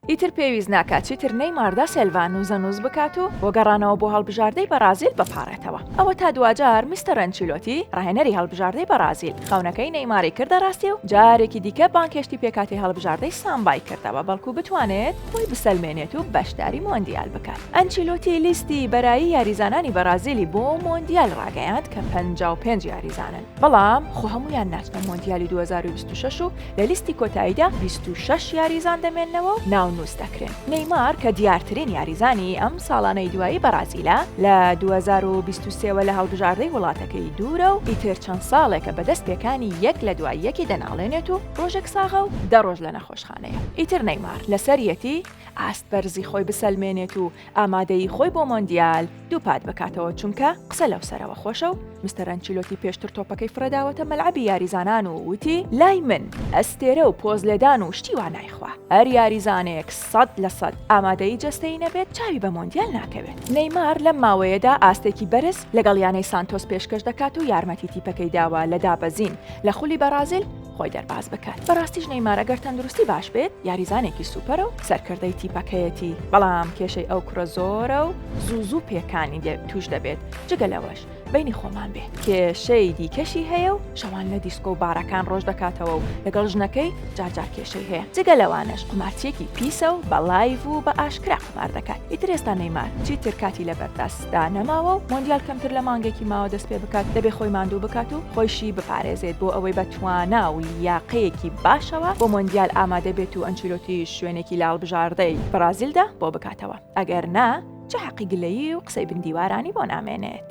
ئیتر پێویست ناکات چیتر نەیمار دا سێلڤا نوزەنوز بکات و بۆ گەڕانەوە بۆ هەڵبژاردەی بەڕازیل بپاڕێتەوە. ئەوە تا دواجار میستەر ئەنچیلۆتی، ڕاهێنەری هەڵبژاردەی بەڕازیل، خەونەکەی نەیماری کردە ڕاستی و جارێکی دیکە بانگهێشتی پێکهاتەی هەڵبژاردەی سامبای کردەوە بەڵکو بتوانێت خۆی بسەلمێنێت و بەشداری مۆندیال بکات. ئەنچیلۆتی لیستی بەرایی یاریزانانی بەڕازیلی بۆ مۆندیال ڕاگەیاند کە 55 یاریزانن، بەڵام خۆ هەموویان ناچنە مۆندیالی 2026 و لە لیستی کۆتاییدا 26 یاریزان دەمێننەوە و ناونووس دەکرێن. نەیمار کە دیارترین یاریزانی ئەم ساڵانەی دوایی بەڕازیلە، لە 2023 وە لە هەڵبژاردەی وڵاتەکەی دوورە و ئیتر چەند ساڵێکە بەدەست پێکانی یەک لە دوای یەکی دەناڵێنێت و ڕۆژێک ساغە و دە ڕۆژ لە نەخۆشخانەیە. ئیتر نەیمار لەسەریەتی ئاست بەرزی خۆی بسەلمێنێت و ئامادەیی خۆی بۆ مۆندیال دووپات بکاتەوە، چونکە قسە لەو سەرەوە خۆشە و مستەر ئەنچیلۆتی پێشتر تۆپەکەی فڕێداوەتە مەلعەبی یاریزانان و وتی لای من ئەستێرە و پۆزلێدان و شتی وا نایخوا، هەر یاریزانێک 100% ئامادەیی جەستەیی نەبێت چاوی بە مۆندیال ناکەوێت. نەیمار لەم ماوەیەدا ئاستێکی بەرز لەگەڵ یانەی سانتۆس پێشکەش دەکات و یارمەتی تیپەکەی داوە لە دابەزین لە خولی بەڕازیل خۆی دەرباز بکات. بەڕاستیش نەیمار ئەگەر تەندروستی باش بێت یاریزانێکی سوپەرە و سەرکردەی تیپەکەیەتی، بەڵام کێشەی ئەو کوڕە زۆرە و زوو زوو پێکانی توش دەبێت، جگە لەوەش بەینی خۆمان بێ کێشەی دیکەشی هەیە و شەوان لە دیسکۆ و باڕەکان ڕۆژ دەکاتەوە و لەگەڵ ژنەکەی جار جار کێشەی هەیە، جگە لەوانەش قومارچیەکی پیسە و بە live و بە ئاشکرا قومار دەکات. ئیتر ئێستا نەیمار چیتر کاتی لەبەردەستدا نەماوە و مۆندیال کەمتر لە مانگێکی ماوە دەست پێ بکات، دەبێ خۆی ماندوو بکات و خۆیشی بپارێزێت بۆ ئەوەی بە توانا و لیاقەیەکی باشەوە بۆ مۆندیال ئامادە بێت و ئەنچیلۆتیش شوێنێکی لە هەڵبژاردەی بەڕازیلدا بۆ بکاتەوە، ئەگەر نا چ حەقی گلەیی و قسەی بن دیوارانی بۆ نامێنێت.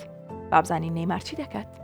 با بزانین نەیمار چی دەکات.